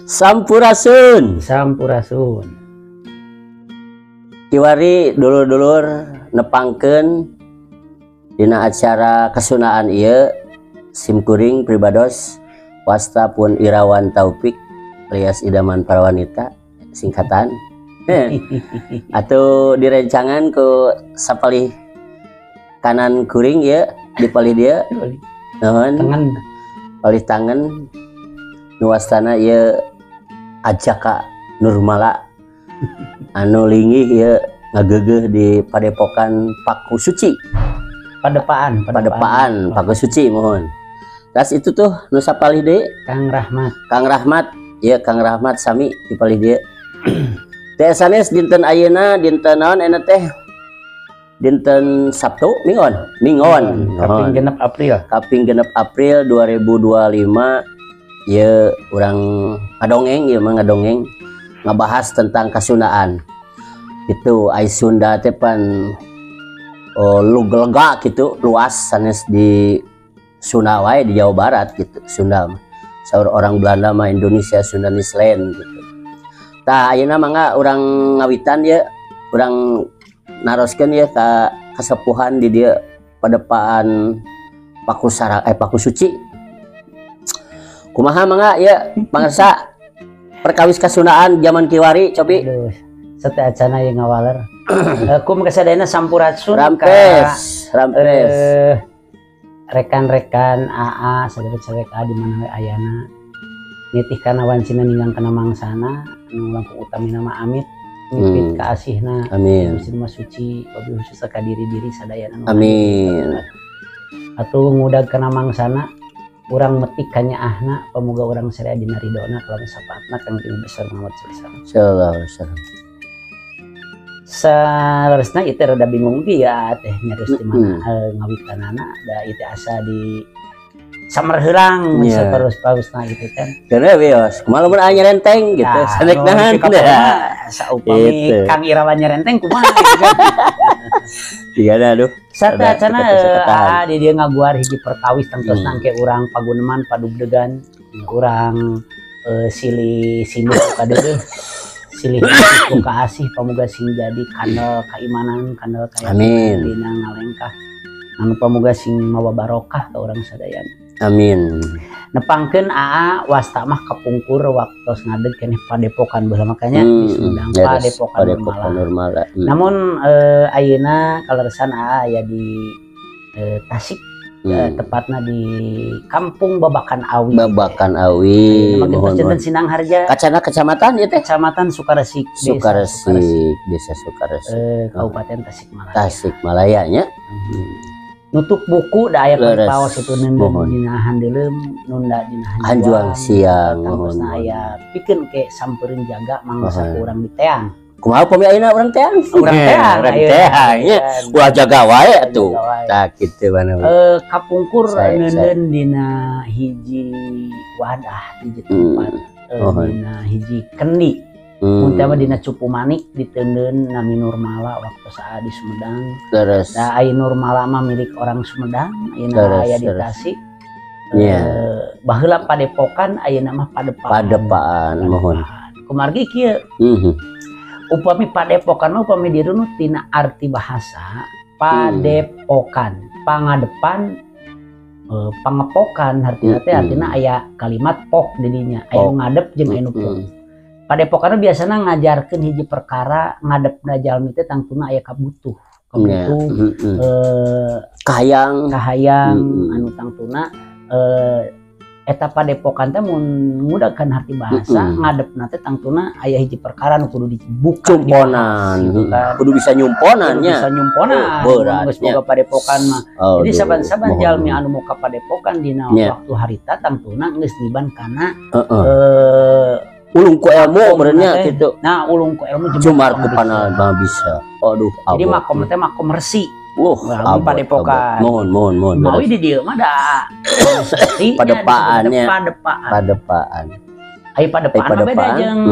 Sampurasun. Sampurasun. Kiwari dulur-dulur nepangkeun dina acara Kasundaan ieu, simkuring pribados wasta pun Irawan Taufik alias Idaman Para Wanita singkatan atau direncangan ku sapalih kanan kuring ya, di palih dieu, nuhun. Tangan. Palih tangan nu wastana ieu Ajaka Nurmala anu linggih ieu ngageugeuh di Padepokan Paku Suci. Padepaan. Padepaan Paku Suci, mohon. Tas itu tuh nu sapalih deui? Kang Rahmat. Kang Rahmat ya, Kang Rahmat sami di palih dieu teh. Sanes dinten ayeuna, dinten naon ayeuna teh? Dinten Sabtu Minggon, Minggon. Kaping Mohon. 6 April. Kaping 6 April 2025 ya, urang ngadongeng ya mah, ngadongeng ngabahas tentang Kasundaan itu. Ai Sunda teh pan, oh, lega gitu, luas, sanes di Sunda wae, di Jawa Barat gitu. Sunda mah saur orang Belanda mah Indonesia Sundanese land gitu. Tah, ayeuna mangga urang ngawitan ya, urang naroskeun ya ka kasepuhan di dieu Padepaan Paku Sara, eh, Paku Suci. Kumaha, mangga ya, pangersa perkawis Kasundaan zaman kiwari, cobi. Aduh, sateuacana yang ngawaler. Kum kasadayana sampurasun ka Rampes, rampes. Rekan-rekan AA, saderek-saderek AA di mana we ayana, nitih kana wancina ninggang kana mangsana, anu langkung utamina mah amit mipit kaasihna. Amin. Gusti mah suci, wabil khusus ka diri-diri sadayana anu Amin. Atuh ngudag kana mangsana, urang metik kanyaahna, pamuga urang sadaya dina ridona kalawan syafaatna Kangjeng Besar Muhammad sallallahu alaihi wasallam. Sallallahu alaihi wasallam. Saleresna itu rada bingung ge ya teh, nyarios di mana ngawitanana, da itu asa di samer heulang saparus-parusna gitu kan. Karena bios, kumaha lamun aya nyerenteng gitu, Tah, sanek nu nahan. di kapal saupami Gitu. Kang Irawan nyerenteng kumaha gitu kan. Iya dah, aduh. Sateuacana Ada, kita bisa ketahan. Aa di dieu ngaguar hiji perkawis tangtos nangke urang paguneman padugdegan, urang silih sinduh kadeudeuh, silih ku kaasih, pamuga sing jadi kandel kaimanan, kandel kayakinan Amin. Dina ngalengkah anu pamuga sing mawa barokah ka urang sadayana. Amin. Nepangkeun aa wasta mah kapungkur waktos ngadeg keneh padepokan baheula, makanya di Sumedang Padepokan Padepokan Nurmala. Nurmala. Namun ayeuna kaleresan aa aya di Tasik, tepatna di Kampung Babakan Awi. Babakan Awi. Ayeuna mah Mohon, gentos mohon. Sinang Harja. Kacana kecamatan ya teh? Kecamatan Sukaresik, Desa Sukaresik, Desa Sukaresik. Kabupaten Tasikmalaya. Tasikmalaya nya. Nutup buku da aya paos itu nunda Mohon. Dina handeuleum, nunda dina Hanjuang siang, mohon. Tangtosna aya pikeun ke samperin jaga mangsa ku urang di teang. Kumaha upami ayeuna urang teang? Urang teang Urang ayeuna. teang nya. Ulah jaga wae atuh. Jaga wae. Tah kitu mana. Kapungkur neuneun dina hiji wadah, hiji tempat, Mohon. dina hiji kendi. Mun teh mah dina cupu manik diteundeun nami Nurmala waktu saat di Sumedang. Da ai Nurmala mah milik orang Sumedang, ayeuna aya di Tasik. Baheula padepokan, ayeuna mah padepaan. Padepaan, mohon. Kumargi kieu, upami padepokan mah upami dirunut tina arti bahasa padepokan, pangadepan, pangepokan artina teh, artina aya kalimat pok di dinya, aya nu Pok. Ngadep jeung aya nu pok. Padepokan biasana ngajarkeun hiji perkara, ngadepna jalmi teh tangtuna aya kabutuh, kabutuh Kahayang. Kahayang anu tangtuna eta padepokan teh mun ngudagkeun arti bahasa, ngadepna teh tangtuna aya hiji perkara nu kudu dibuka, Cumponan. dibahas, gitu kan. Kudu bisa nyumponan Kudu nya. Bisa nyumponan. Oh, berat, Mun geus boga padepokan mah. Aduh, Jadi saban-saban mohon. jalmi anu muka padepokan dina waktu harita tangtuna geus niban kana Ulung ku ilmu makom benernya teh. Gitu. Nah, ulung ku ilmu Jumar ku makom panal bisa. mah bisa. Aduh, Jadi abot. makom teh makom resi. Wah, Wah, abot, padepokan. Abot. Mohon, mohon, mohon. Mawi di dieu mah da Padepaannya. Padepaan. Padepaan. Ai padepaan mah beda jeung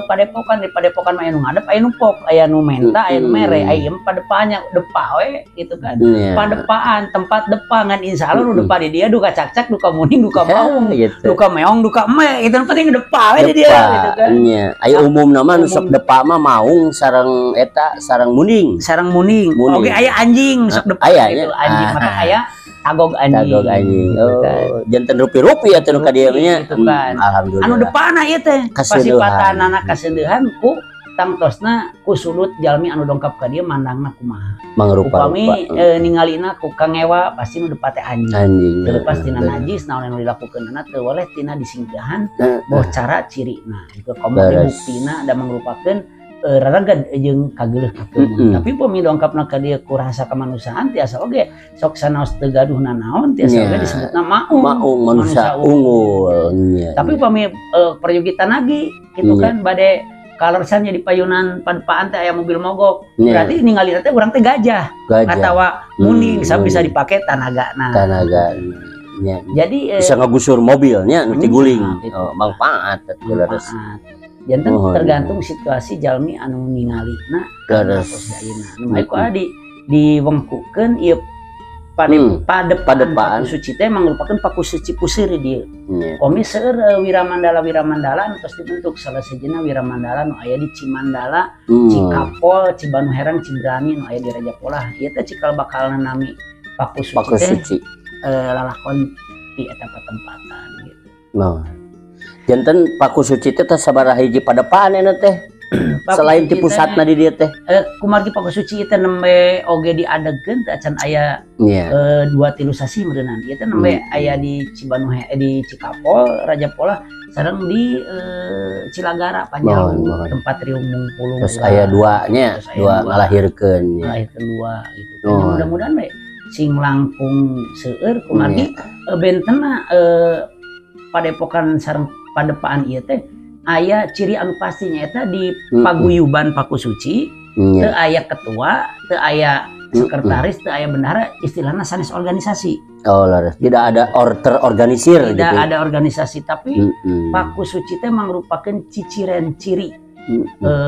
padepokan. Di padepokan mah aya nu ngadep, aya nu pok, aya nu menta, aya nu mere, aya ieu padepaannya depa we gitu kan. Padepaan tempat depa ngan insyaallah nu depa di dia duka cakcak, duka muning, duka maung, duka meong, duka me, gitu penting depa we di dia gitu kan. Nya, aya umumna mah nu sok depa mah maung sareng eta sareng muning. Sareng muning. Oke aya anjing sok depa gitu, anjing maka aya tagog anjing. Tagog anjing. Oh, janten rupi-rupi atuh nu ka dieu nya. Gitu kan. Alhamdulillah. Anu depana ieu teh pasipatanana kaseundeuhan ku tangtosna ku sudut jalmi anu dongkap ka dieu mandangna kumaha. Mangrupa. Upami ningalina ku kangewa pasti nu depa teh anjing. Anjing. Terlepas tina najis naon anu dilakukeunana teu weleh tina disingkihan boh cara cirina. Itu komo buktina da mangrupakeun raragan jeung kageuleuh kakeun. Tapi upami dongkapna ka dieu ku rasa kemanusiaan tiasa oge sok sanaos teu gaduh nanaon tiasa oge disebutna maung. Maung manusia unggul. Tapi upami peryogi tanagi kitu kan bade kalersan di payunan padepaan teh aya mobil mogok. Berarti ningali teh urang teh gajah. Atawa muning bisa dipake tanagana. Tanaga. Jadi bisa ngagusur mobilnya nu tiguling. Oh, manfaat atuh leres. Janten tergantung situasi jalmi anu ningalina leres. Nu bae ku adi diwengkukeun ieu padepaan paku suci teh mangrupakeun paku suci puseur di dieu. Komi seueur wiramandala-wiramandala anu tos dibentuk salah sejena wiramandala nu aya di Cimandala, Cikapol, Cibanuherang, Cibrani nu aya di Raja Polah. Ieu teh cikal bakalna nami paku suci teh lalakon di eta patempatan gitu. Nah. Janten paku suci teh sabaraha hiji padepaan eta teh? Selain di pusatna di dieu teh. Kumargi paku suci teh nembe oge diadegkeun teh acan aya 2-3 sasih meureunnan. Ieu teh nembe aya di Cibanuhe di Cikapol, Raja Polah sareng di Cilagara Panjalu tempat riung mungpulung. Terus aya dua nya, dua ngalahirkeun nya. Ngalahirkeun dua gitu. Mudah-mudahan we sing langkung seueur kumargi bentena padepokan sareng padepaan ieu teh aya ciri anu pasti nyaeta di paguyuban paku suci teu aya ketua, teu aya sekretaris, teu aya bendahara, istilahna sanes organisasi. Oh, leres. Tidak ada terorganisir gitu. Tidak ada organisasi, tapi paku suci teh mangrupakeun ciciren ciri.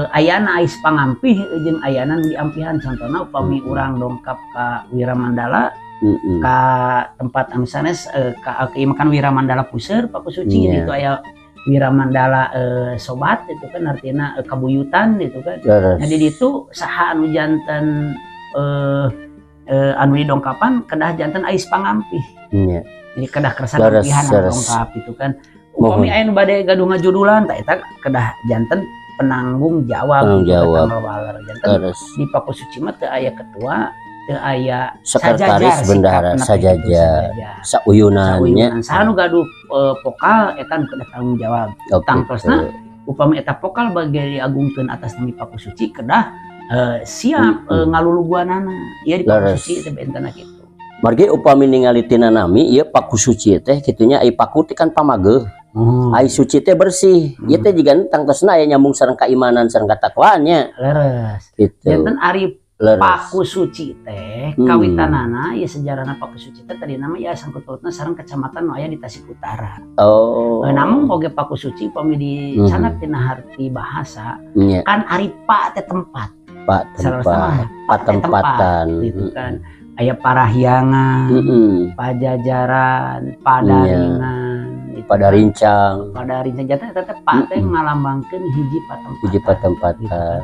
Ayana ais pangampih jeung ayana nu diampihan. Contohna upami urang dongkap ka Wiramandala, ka tempat anu sanes ka makan Wiramandala puseur paku suci gitu aya Wiramandala sobat itu kan artinya kabuyutan gitu kan. Jadi itu saha anu janten anu didongkapan kedah janten ais pangampih. Jadi kedah kersa ampihan anu dongkap itu kan. Upami aya nu bade gaduh ngajudulan tah eta kedah janten penanggung jawab. Penanggung jawab. Janten di paku suci mah teu aya ketua, teu aya sekretaris, bendahara, sajaja, sauyunannya. Saha nu gaduh pokal eta nu kedah tanggung jawab. Tangtosna upami eta pokal bagi diagungkeun atas nami paku suci kedah siap ngaluluguanana. Ieu di paku suci teh bentena kitu. Margi upami ningali tina nami ieu paku suci teh kitunya ai paku teh kan pamageuh. Ai suci teh bersih. Ieu teh jiga tangtosna aya nyambung sareng keimanan sareng katakwaannya. Leres. Gitu. Janten ari paku suci teh kawitanana ieu sejarahna paku suci teh tadi nama ya sangkut pautna sareng kecamatan nu aya di Tasik Utara. Oh. Namun oge paku suci upami dicanak tina harti bahasa kan ari pa teh tempat. Pak tempat, patempatan gitu kan. Aya Parahyangan, Pajajaran, Padaringan, gitu. Padarincang. Padarincang jatuh tetep pak teh ngalambangkeun hiji patempatan. Hiji patempatan. Gitu kan.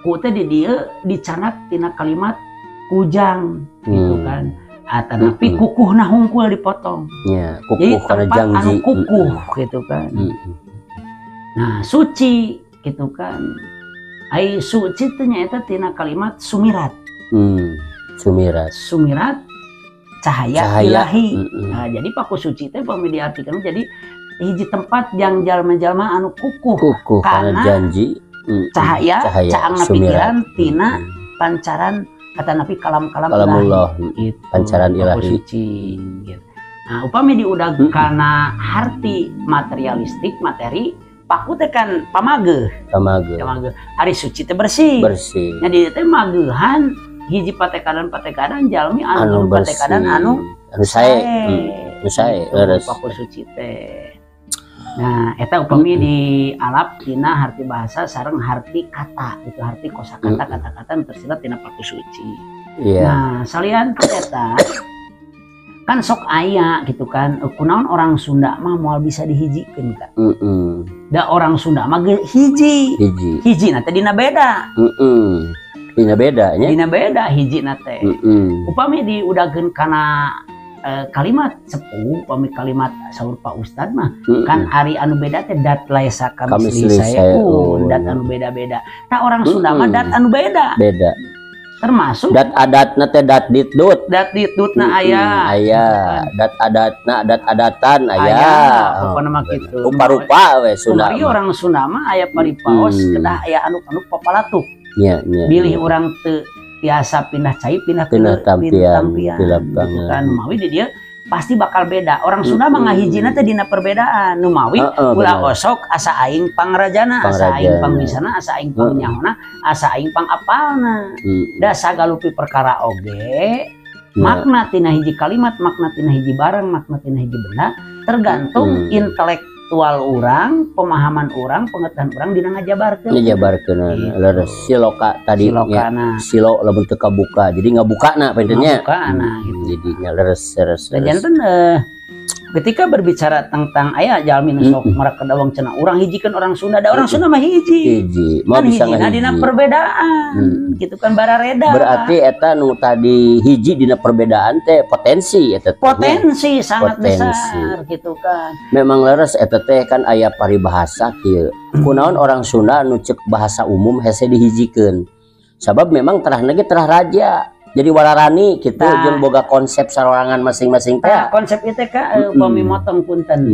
Ku teh di dieu dicanak tina kalimat kujang gitu kan. Atanapi kukuhna hungkul dipotong. Nya, kukuh karena janji. Anu kukuh gitu kan. Nah, suci gitu kan. Ai suci teh nyaeta tina kalimat sumirat. Sumirat. Sumirat cahaya ilahi. Nah, jadi paku suci teh upami diartikan jadi hiji tempat yang jalma-jalma anu kukuh, kukuh karena janji cahaya, caangna pikiran tina pancaran kata napi kalam-kalam ilahi gitu, pancaran ilahi suci gitu. Nah, upami diudag kana harti materialistik materi paku teh kan pamageuh. Pamageuh. Ari suci teh bersih. Bersih. Jadi teh mageuhan hiji patekadan jalmi anu patekadan anu sae. Nu sae leres. Paku suci teh. Nah, eta upami di alap tina harti bahasa sareng harti kata gitu, harti kosakata, kata-kata nu tersirat tina paku suci. Nah, salian ti eta kan sok aya gitu kan, kunaon orang Sunda mah moal bisa dihijikeun ka. Da orang Sunda mah hiji. Hiji. Hiji na teh dina beda. Dina beda nya. Dina beda hiji na teh. Upami diudageun kana kalimat sepuh, upami kalimat saur Pak Ustad mah kan ari anu beda teh dat laisa kamitslihi Kamitslihi syai'un, syai'un. Dat anu beda-beda. Tah orang Sunda mah dat anu beda. Beda. Termasuk Dat adatna teh dat ditdut. Dat ditdutna aya. Aya. Dat adatna dat adatan aya. Aya, pokona mah kitu. Rupa-rupa we Sunda. Kumari Mah. Orang Sunda mah aya paripaos kedah aya anu-anu papalatuk. Nya nya. Bilih urang teu tiasa pindah cai pindah ke Pindah tampian, tampian, di gitu lapangan. Kan mawi di dia pasti bakal beda. Orang Sunda mah ngahijina teh dina perbedaan. Nu mawi ulah osok asa aing pangrajana, asa aing Pangrajana. Pangwisana, asa aing pangnyahona, asa aing pangapalna. Da sagalupi perkara oge makna tina hiji kalimat, makna tina hiji barang, makna tina hiji benda tergantung intelektual orang, pemahaman orang, pengetahuan orang dina ngajabarkeun. Ngajabarkeun Gitu. leres siloka tadi nya. Silokana. Silo lamun teu kabuka. Jadi ngabukana pentennya. Ngabukana, gitu. Jadinya leres leres. Dan Leres. Janten ketika berbicara tentang aya jalmi nu sok marak kedawang cenah urang hijikeun orang Sunda, da orang Sunda mah hiji. Hiji. Mau Kan bisa hijina ngahiji. Dina perbedaan gitu kan barareda. Berarti eta nu tadi hiji dina perbedaan teh potensi eta teh nya. Potensi sangat Potensi. Besar gitu kan. Memang leres eta teh kan aya paribahasa kieu. Kunaon orang Sunda nu cek bahasa umum hese dihijikeun. Sabab memang terah ge terah raja. Jadi wararani gitu jeung boga konsep sarorangan masing-masing teh. Nah, konsep itu ka upami motong punten.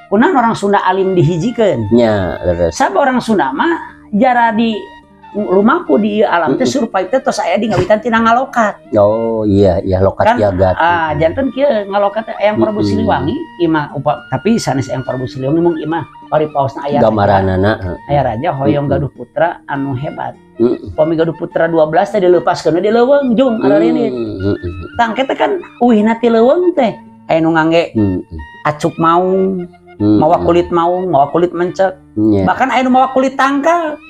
Kunaon orang Sunda alim dihijikeun? Nya, leres. Sabab orang Sunda mah jara di lumaku di ieu alam teh survive teh tos aya di ngawitan tina ngalokat. Oh iya iya, lokat Kan, jagat. ah, janten kieu ngalokat teh Eyang Prabu Siliwangi imah upa, tapi sanes Eyang Prabu Siliwangi mung imah paripaosna aya raja. Gambaranana. Aya raja hoyong gaduh putra anu hebat. Upami gaduh putra 12 teh dileupaskeun di leuweung jung ararinit. Tah engke teh kan uihna ti leuweung teh aya nu ngangge acuk maung, mawa kulit maung, mawa kulit mencek, bahkan aya nu mawa kulit tangkal.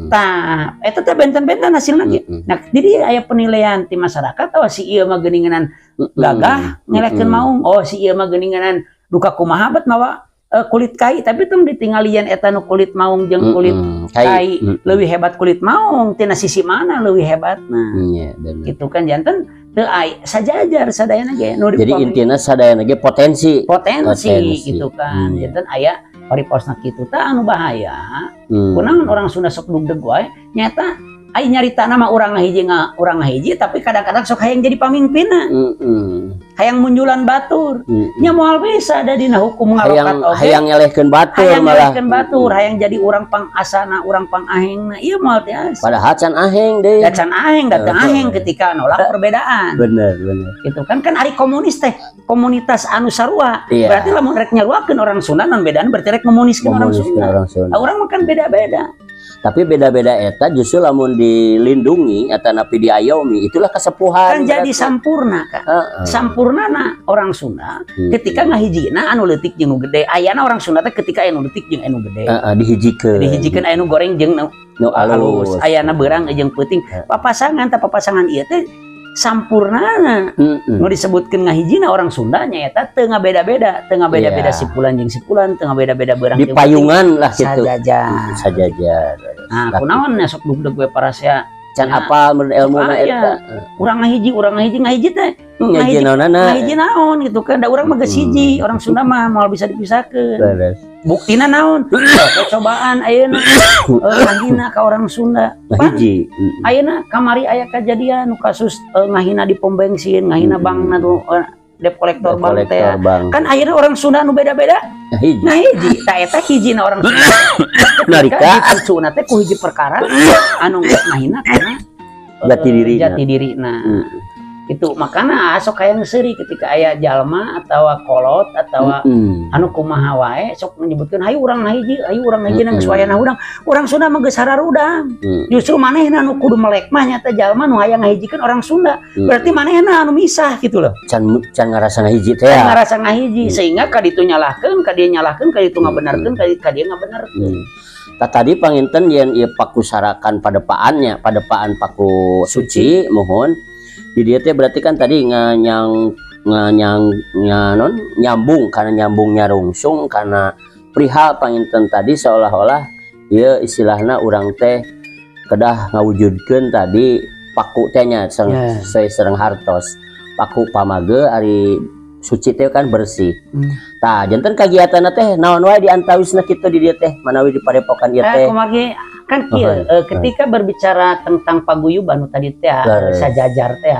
Tah, eta teh benten-benten hasilna ge. Nah, jadi aya penilaian ti masyarakat, oh si ieu mah geuninganan gagah ngelehkeun maung, oh si ieu mah geuninganan duka kumaha bet mawa kulit kai, tapi tong ditinggalian eta nu kulit maung jeung kulit Kai. Kai leuwih hebat kulit maung tina sisi mana leuwih hebatna. Iya, bener. Gitu kan janten teu ai sajajar sadayana ge nu Jadi intinya sadayana ge potensi. Potensi, Potensi. Gitu kan. Janten aya paripaosna kitu tah anu bahaya. Kunaon orang Sunda sok dugdeg wae nyata ai nyarita nama urang ngahiji nga urang ngahiji, tapi kadang-kadang sok hayang jadi pamimpinna, hayang munjulan batur. Nya moal bisa da dina hukum ngalokat Hayang oge. Hayang ngelehkeun batur Hayang malah. ngelehkeun batur, hayang jadi urang pangasana, urang pangahengna, ieu moal tiasa. Padahal can aheng deui. Da can aheng, da teu aheng ketika nolak perbedaan. Bener, bener. Gitu kan kan ari komunis teh komunitas anu sarua. Berarti lamun rek nyaruakeun orang Sunda non bedaan berarti rek ngomuniskeun orang Komuniskeun Sunda. Orang Sunda. Ah, urang mah kan beda-beda. Tapi beda-beda eta justru lamun dilindungi atau napi diayomi itulah kesepuhan. Kan jadi berarti. Sampurna kan. Sampurnana orang Sunda ketika ngahijina anu leutik jeung nu gede. Ayana orang Sunda teh ketika anu leutik jeung anu gede. Heeh, dihijikeun. Dihijikeun anu goreng jeung nu Nu alus. alus. Ayana beurang jeung peuting. Papasangan tah papasangan ieu teh sampurnana. Nu disebutkeun ngahijina orang Sunda nyaeta teu ngabeda-beda, teu ngabeda-beda si fulan jeung si fulan, teu ngabeda-beda beurang Di jeung payungan lah peuting. gitu. Sajajar. Sajajar. Nah, kunaon nya sok dugdeg we parasea Can Ya. apal mun ilmu na Sok aya. eta. Urang ngahiji ngahiji teh Ngaji naonana. ngahiji naon gitu kan da urang mah geus hiji, orang Sunda mah moal bisa dipisahkeun. Buktina naon? Cobaan ayeuna ngahina ka orang Sunda. Pan, Ngahiji. Ayeuna kamari aya kajadian nu kasus ngahina di pom bensin, ngahina bank na tuh debt collector bank teh. Kolektor bank. Kan akhirnya orang Sunda nu beda-beda Ngahiji. nah hiji, tah eta hijina orang Sunda. Narika. Ketika teh ku hiji perkara anu geus ngahina karena Jati dirina. Jati dirina. Itu makana sok hayang seuri ketika aya jalma atawa kolot atawa anu kumaha wae sok menyebutkeun hayu urang hiji, hayu urang hiji nang wayana urang. Urang Sunda mah geus hararudang. Justru manehna nu kudu melek mah nyata jalma nu hayang ngahijikeun orang Sunda. Berarti manehna anu misah gitu loh. Can can ngarasa ngahiji teh. Can ngarasa ngahiji sehingga ka ditu nyalahkeun, ka dieu nyalahkeun, ka ditu ngabenerkeun, ka dieu ngabenerkeun. Tah tadi panginten yen ieu pakusarakan padepaannya, padepaan Paku Suci mohon. Di dia teh berarti kan tadi nganyang nganyang nganon nyambung karena nyambungnya rungsung karena perihal panginten tadi seolah-olah ieu istilahna urang teh kedah ngawujudkeun tadi paku teh nya sareng hartos paku pamage ari suci teh kan bersih. Tah janten kagiatanna teh naon wae diantawisna kitu di dieu teh manawi di padepokan ieu teh. Kumargi kan kieu ketika berbicara tentang paguyuban tadi teh sajajar teh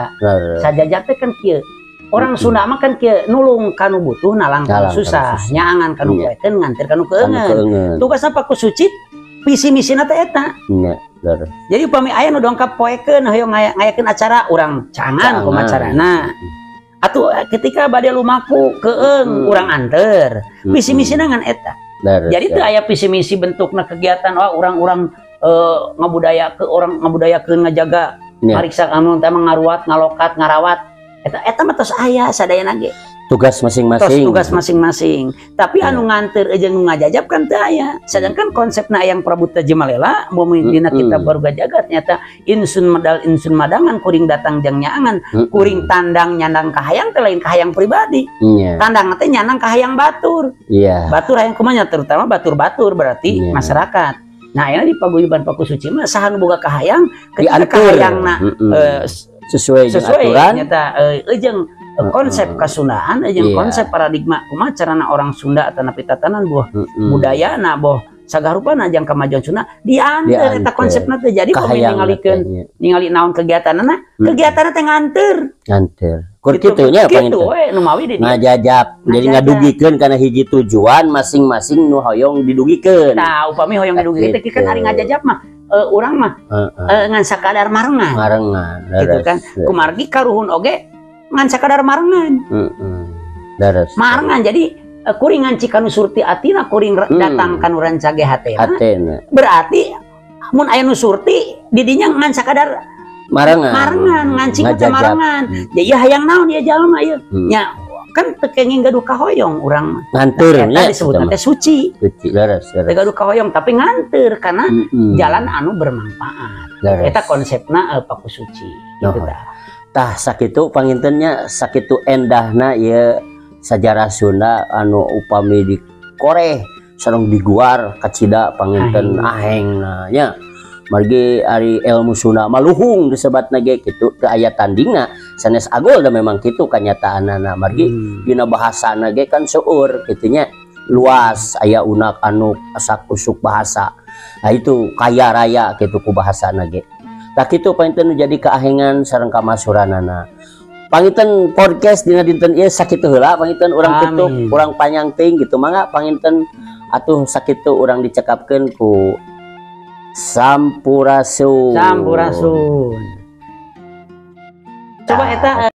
sajajar teh kan kieu orang Sunda mah kan kieu nulung kanu butuh nalang kanu susah nyaangan kanu poekeun nganter kanu keungeun. Tugasna Paku Suci visi misina teh eta. Jadi upami aya nu dongkap poekeun hoyong ngayakeun acara urang cangan kumaha carana. Atuh ketika bade lumaku keeng urang anter. Visi misina ngan eta. Jadi teu aya visi misi bentukna kegiatan wah urang-urang ngabudaya ke orang ngabudayakeun ngajaga mariksa anu teh ngaruat ngalokat ngarawat eta eta mah tos aya sadayana ge tugas masing-masing. Tugas masing-masing. Tapi anu nganter jeung nu ngajajab kan teu aya. Sedangkan konsepna Eyang Prabu Tajimalela mun dina kitab Baruga Jagat nyata insun medal insun madangan kuring datang jang nyaangan, kuring tandang nyandang kahayang teh lain kahayang pribadi. Tandang teh nyandang kahayang batur. Batur hayang kumaha terutama batur-batur berarti masyarakat. Nah, ayeuna di paguyuban Paku Suci mah saha nu boga kahayang ketika kahayangna sesuai jeung aturan nyata jeung konsep kasundaan jeung konsep paradigma kumaha carana orang Sunda atanapi tatanan buah budayana boh sagarupana jang kamajuan Sunda dianteur eta konsepna teh. Jadi pami ningalikeun ningali naon kegiatanna kegiatanna teh nganteur nganteur kur kitu nya panginten kitu we nu mawi di ngajajab jadi ngadugikeun kana hiji tujuan masing-masing nu hoyong didugikeun. Tah upami hoyong didugikeun teh kan ari ngajajab mah urang mah ngan sakadar marengan marengan gitu kan kumargi karuhun oge ngan sakadar marengan. Marengan jadi kuring nganci kanu surti atina kuring datang kanu rancage hatena. Berarti mun aya nu surti didinya ngan sakadar marengan. Marengan nganci teh marengan. Ya hayang naon ieu jalma ieu. Nya kan teu kenging gaduh kahoyong urang mah. Nganteur nya disebutna teh suci. Suci leres. Teu gaduh kahoyong tapi nganteur karena jalan anu bermanfaat. Eta konsepna Paku Suci gitu tah. Tah sakitu pangintennya sakitu endahna ieu sajarah Sunda anu upami dikoreh sareng diguar kacida panginten ahengna nya. Margi ari ilmu Sunda maluhung disebatna ge kitu teu aya tandingna sanes agol da memang kitu kanyataanana margi dina bahasana ge kan seueur kitu nya luas aya unak anu asak usuk bahasa. Nah itu kaya raya kitu ku bahasana ge. Tah kitu panginten jadi keahengan sareng kamasuranana. Panginten podcast dina dinten ieu sakitu heula panginten urang tutup urang panjang teuing gitu mangga panginten atuh sakitu urang dicekapkeun ku Sampurasun. Sampurasun. Coba eta.